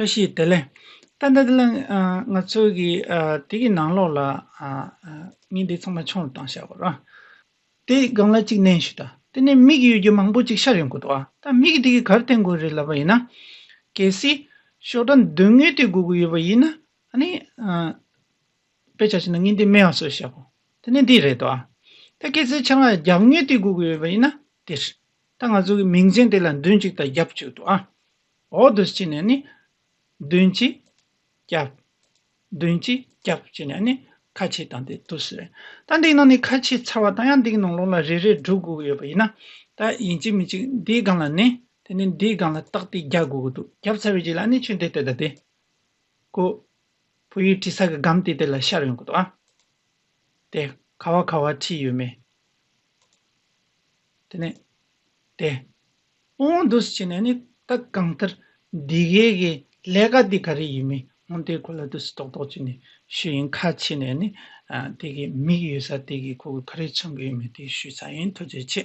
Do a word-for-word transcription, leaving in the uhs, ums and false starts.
བཀྲ་ཤིས་བདེ་ལེགས། ད་ལྟ་དེ་ལ་ཨ་ང་ཚོ་གི་ཨ་དེ་གི་ནང་ལོགས་ལ་ཨ་ཨ་ངས་འདི་ཚང་མ་ཆུང་རུ་བཏང་བཞག་གོ་ར། དེ་སྒང་ལ་གཅིག་ནན་ཞུ་ད། དེ་ནས་མིག་ཡོད་རྒྱུ་མང་པོ་ཅིག་ཤར་ཡོང་གི་འདུག་ཨ། ད་མིག་དེ་གི་གར་བརྟེན་དགོས་རེད་ལབ་པ་ཡིན་ན། གལ་སྲིད་ཤོག་གྲངས་བདུན་ངོས་དེ་དགོས་ཀྱི་ཡོད་པ་ཡིན་ན། ཨ་ནི་ཨ་དཔེ་ཆ་བྱས་ན་ངས་འདི་མེད་པ་བཟོས་བཞག་གོ། དེ་ནས་འདི་རེད་དོ་ཨ། ད་གལ་སྲིད་ཆ་ང་བརྒྱད་ངོས་དེ་དགོས་ཀྱི་ཡོད་པ་ཡིན་ན་འདིར། ད་ང་ཚོ་གི་མིང་ཅན་དེ་ལ་བདུན་གཅིག་དང་བརྒྱད་གཅིག་འདུག་ཨ། འོ་འདུག་སེ་བྱས་ནས་ནི། བདུན་གཅིག་བརྒྱད། བདུན་གཅིག་བརྒྱད་བྱས་ནས་ནི་ཁ་ཕྱེ་བཏང་སྟེ་འདུག་སེ་རེད། ད་འདིའི་ནང་ནས་ཁ་ཕྱེ་ཚར་བ་དང་ཡང་འདིའི་ནང་ལོགས་ལ་རེ་རེ་སྒྲུག་དགོས་ཀྱི་ཡོད་པ་ཡིན་ན། ད་ཡིན་གཅིག་མིན་གཅིག་འདིའི་སྒང་ལ་ནི། དེ་ནས་འདིའི་སྒང་ལ་རྟགས་དེ་རྒྱག་དགོས་ཀྱི་འདུག་རྒྱབ་ཚར་བའི་རྗེས་ལ་ནི་ཆུ་འདི་ལྟ་ད་དེ། ཁོ། བོད་ཡིག་བྲིས་ས་གི་སྒམ་དེ་དེ་ལ་ཤར་ཡོང་གི་འདུག་ཨ། དེ་ག་བ་ག་བ་བྲིས་ཡོད་མེད། དེ་ནས། དེ། འོང་འདུག་སེ་བྱས་ནས་ནི་ད་གང་ལྟར་འདི་གའི་གི་ལས་ཀ་འདི་ག་རེ་ཡིན་མིན་འོང་དེ་ཁོ་ལ་འདུག་སེ་རྡོག་རྡོག་བྱས་ནས་ཞུ་ཡིན། ཁ་ཕྱེ་ནས་ནི་ཨ་དེ་གི་མིག་ཡོད་ས་དེ་གི་ཁོ་གི་ག་རེ་མཚོན་གི་ཡོད་མེད་དེ་ཞུས་ཚར་ཡིན། ཐུགས་རྗེ་ཆེ།